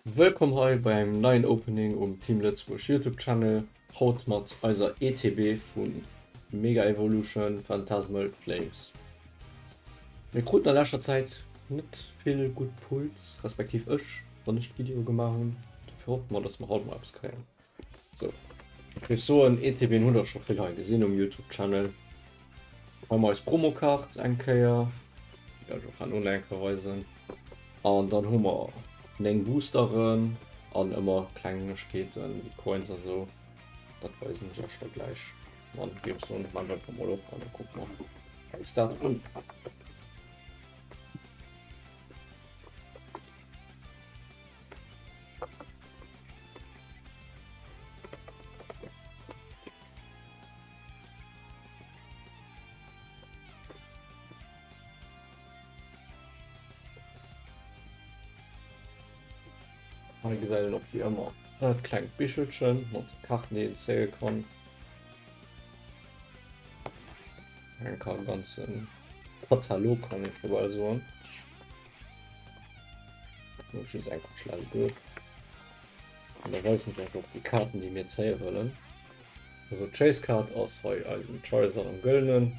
Wëllkomm hei bei engem neien Opening um Team Lëtzebuerg Youtube Channel, haut mat eiser ETB vu Mega Evolution Phantasmal Flames. Mir kruten a leschter Zäit net vill gutt Pulls, respektiv ech, wann ech d'Videoe gemaach hunn, dofir hoffe mer, dass mer haut mol eppes kréien. Sou, ech géif soen, ETBen hutt der scho vill hei gesinn um Youtube Channel. Hei hu mer eis Promokaart eng Kéier, déi wäert ech och herno nach eng Kéier weisen. An dann hu mer 9 Boosteren an ëmmer Klengegkeeten wéi Coins a sou. Dat weisen ech iech da gläich. An géif ech soen, maache mer einfach mol op an da kucke mer eis dat un. Hei gesäit een och wéi ëmmer dat klengt Bichelchen mat de Kaarten déi een zéie kann. Eng ka ganzen Katalog kann ee scho bal soen. Ech just eng schnell duerch. An da weisen ech iech och déi Kaarten déi mir zéie wëllen. Also d'Chase Card ass hei eisen Charizard am Gëllenen.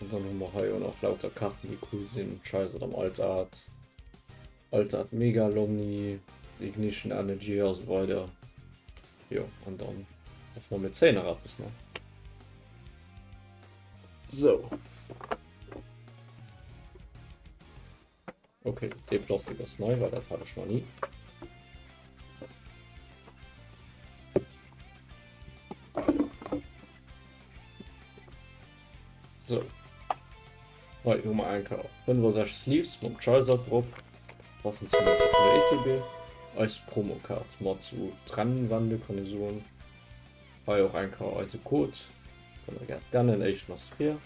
An dann hu mer hei och nach lauter Karten déi cool sinn, Charizard am Alt Art, Alt Art Mega Lomni, Ignition Energy a sou weider. Jo an dann hoffe mer mir zéien nach eppes ne? Sou. Okay, dee Plastik ass nei, well dat hat ech nach ni. So. Hei hu mer eng Kéier 65 Sleeves mam Charizard drop, passend zum ETB. Eis Promokaart mat sou Trennwände kann ee soen. Hei och eng Kéier eise Code, kënnt der gär scannen, éischten ass fir.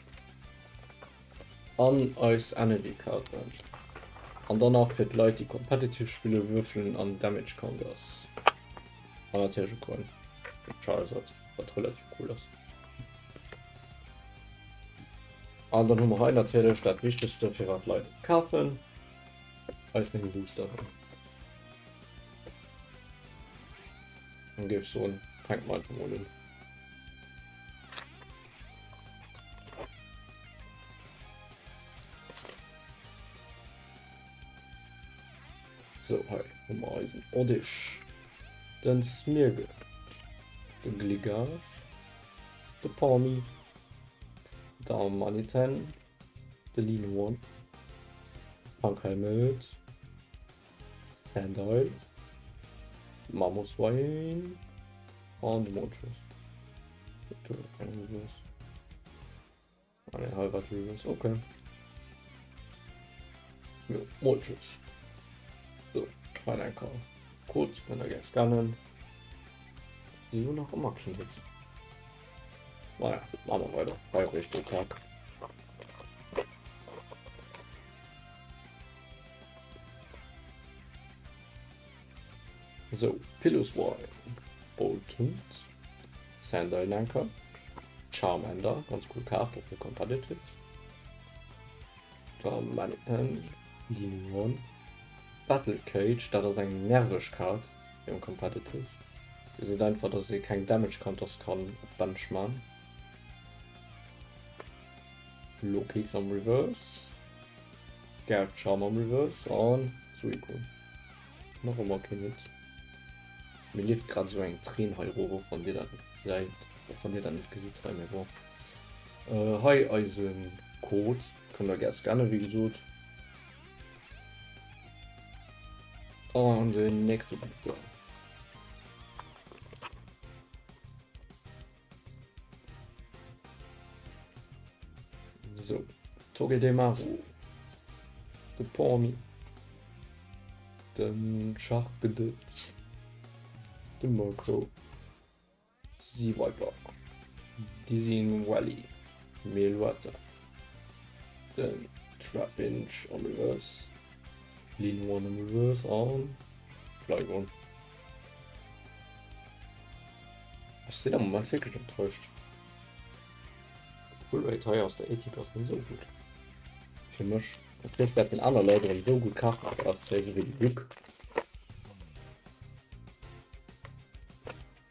An eis Energy Kaarten. An dann nach fir d'Leit déi competitive spillen, Würfelen an Damage Counters. An natierlech e Coin fir Charizard, wat relativ cool ass. An dann hu mer hei natierlech dat wichtegste fir wat d'Leit kafen, eis 9 Boosteren. Dann géif ech soen, fänke mer einfach mol un. So hei hu mer eisen Oddish, den Smirgel, de Gligar, de Pawmi, Darmanitan, de Lean One, Punkhelmet, Sandile, Mamoswine an de Moltres. Ah, ne, hei war Reverse, okay. Jo, Moltres. So, rein ein Call. Code könnt ihr gerne scannen. Sie hunn nach ëmmer keen Hit. Naja, machen wir weiter. Bei Richtung Tag. So, Piloswine, Boltund, Sandalenker, Charmander, ganz cool Kaart och fir Competitive, Darmanitan, Lingon, Battle Cage, dat ass eng nerveg Kaart fir am Competitive. Dir seet einfach, dass ee keng Damage Counters kann op d'Bench man. Lokix am Reverse, Garchomp am Reverse an Suicune. Nach ëmmer keen Hit. Mir leeft grad esou eng Tréin hei erof, och wann dir dat net gesäit, och wann dir dat net gesitt hei, mee bon. Hei eise Code, kënnt der gär scannen, wéi gesot. An den nächste Booster. So, Togedemaru, de Pawmi, den Sharpedet, de Murkrow, Seaviper, Dizzying Valley, Meloetta, den Trapinch am Reverse, Lean One am Reverse an Flygon. Ech sinn am Moment wierklech enttäuscht. D'Pull Rate hei aus der Equipe ass net esou gutt fir mech. Natierlech wäerten aner Leit erëm esou gutt Kaarten erazéien wéi de Luc.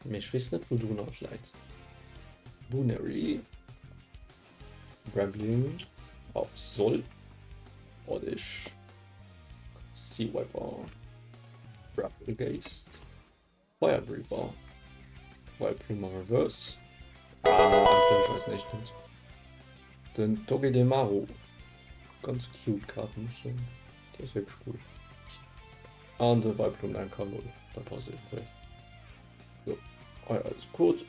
Mee ech weess net woudrunner et läit. Boonary, Bramblin, Absol, Oddish, Seawiper, Bramblegeist, Firebreather, Vileplume Reverse, ah endlech eisen éischten Hit, den Togedemaru, ganz cute Kaart muss ech soen, déi ass wierklech cool, an de Vileplume Enkamol, dat passt iergendwéi. Sou, hei eise Code,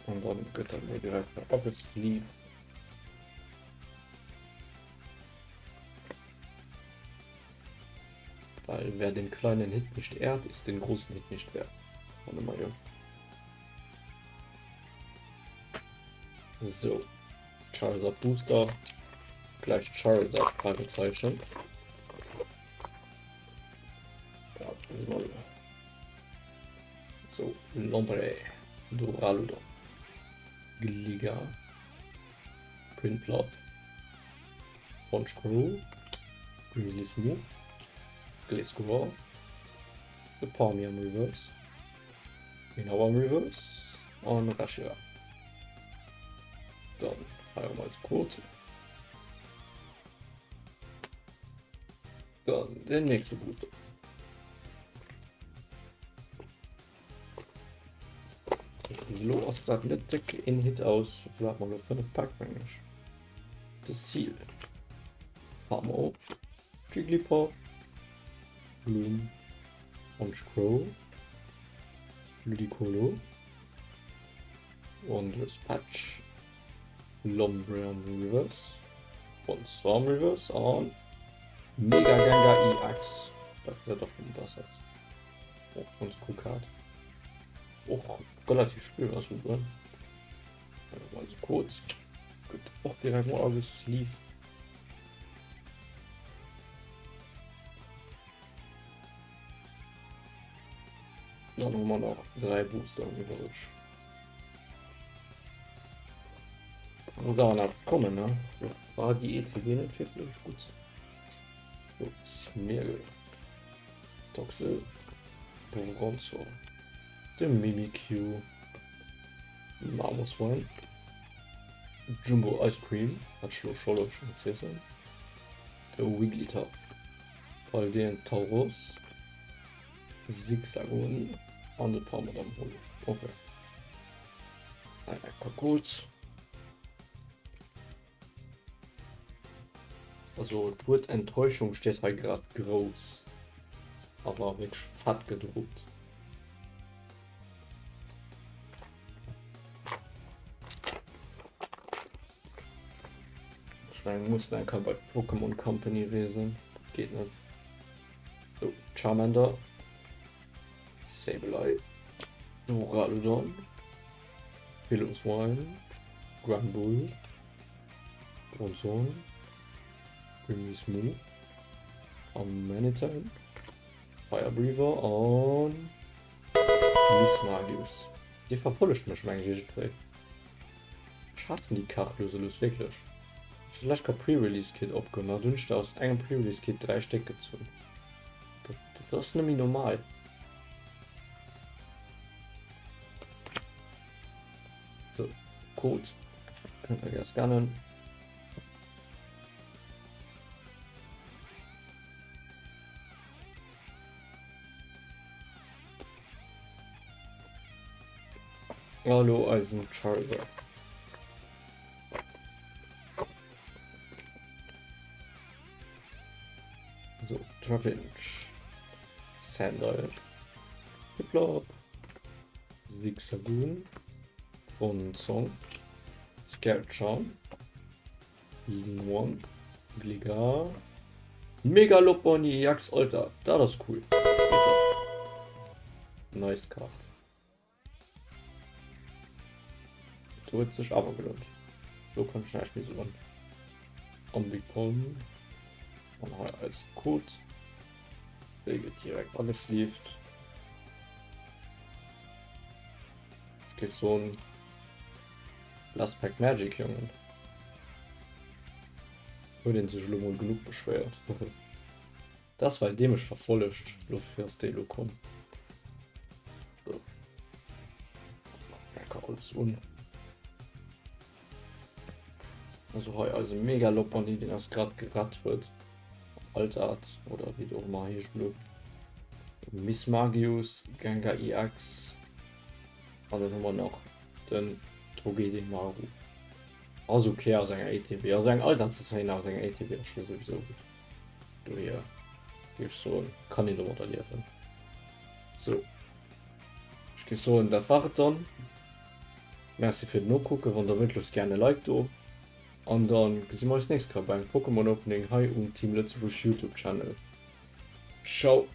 an dann gëtt dat mol direkt nach agesleeved. Weil wer den kleinen Hit nicht ehrt, ist den großen Hit nicht wert. Warte mal hier. So. Charizard Booster. Gleich Charizard Fragezeichen. Ja, mal. So, Lombre. Duraludon. Gliga. Prinpluff. Honchkrow, Grizzlysmooth, Gliscor, de Palmy am Reverse, Minnow am Reverse an Reshiram. Dann hei erëm eise Code. Dann den nächste Booster. Elo ass dat net déck een Hit aus. Wéi hat mer elo? 5 Päck meng ech. De Seal. Pamo. Jigglypuff. Gloom. Honchkrow. Ludicolo. Wondrous Patch. Lombrian Reverse. Bonstorm Reverse an Mega Gengar EX. Dat gesäit och schonn besser aus. Och ganz cool Kaart. Och relativ spillbar souguer. Also Code gëtt och direkt mol agesleeved. Dann hu mer nach 3 Booster iwwereg. Muss awer nach kommen, ne? War déi ECG net wierklech gutt? So, Smeargle. Toxel. Bronzor. De Mimikyu. Mamoswine. Jumbo Ice Cream. Hat ech lo scho lo schon ziessen. De Wigglytuff. Paldean Tauros. Zigzagoon. An de Parmadam Holo. Okay. Kakuls. Also d'Wuert Enttäuschung steet hei grad grouss, awer wierklech fett gedruckt. Ech mengen, muss eng Kéier bei d'Pokémon Company reesen, dat geet net. Sou, Charmander, Sableye, Duraludon. Piloswine, Granbull, Bronzong, Grimmsnarl, Amanitan, Firebreather an Mismagius. Dir verfollegt mech mengen ech iergendwéi. Ech haassen déi Kaart lues a lues wierklech. Ech hat lech ka Pre-Release Kit opgemaach, do hunn ech der aus engem Pre-Release Kit 3 Stéck gezunn. Dat ass net méi normal. So, Code kënnt der gär scannen. Hallo eisen Charger. So, Trapinch. Sandal. Hiplop. Zigzagoon. Bronzong. Scarecharm. Linoan. Gligar. Megalopony EX, Alter, dat ass cool. Nice Kaart. Do huet sech awer gelount. Do kann ech näischt méi soen. Ambipom. An hei eis Code. Déi gëtt direkt agesleeved. Ech géif soen, Last Pack Magic, Jongen. Huet een sech elo mol genuch beschwéiert. Dat ass well dee mech verfollegt, dofir ass dee elo komm. So. Lecker alles un. Also hei eise Mega Lopunny, deen eis grad gerett huet. Altart oder wéi et och ëmmer heescht elo. Mismagius, Gengar EX an dann hu mer nach den Togedemaru. Ass ok aus enger ETB, also eng Altertszene aus enger ETB ass scho souwisou gutt. Dohier géif ech soen, kann een domadder liewen. Sou, ech géif soen, dat war et dann. Merci fir den Nokucken, wann der wëllt loosst gären e Like do an dann gesi mer eis nächst Kéier bei engem Pokémon Opening hei um Team Lëtzebuerg Youtube Channel. Ciao!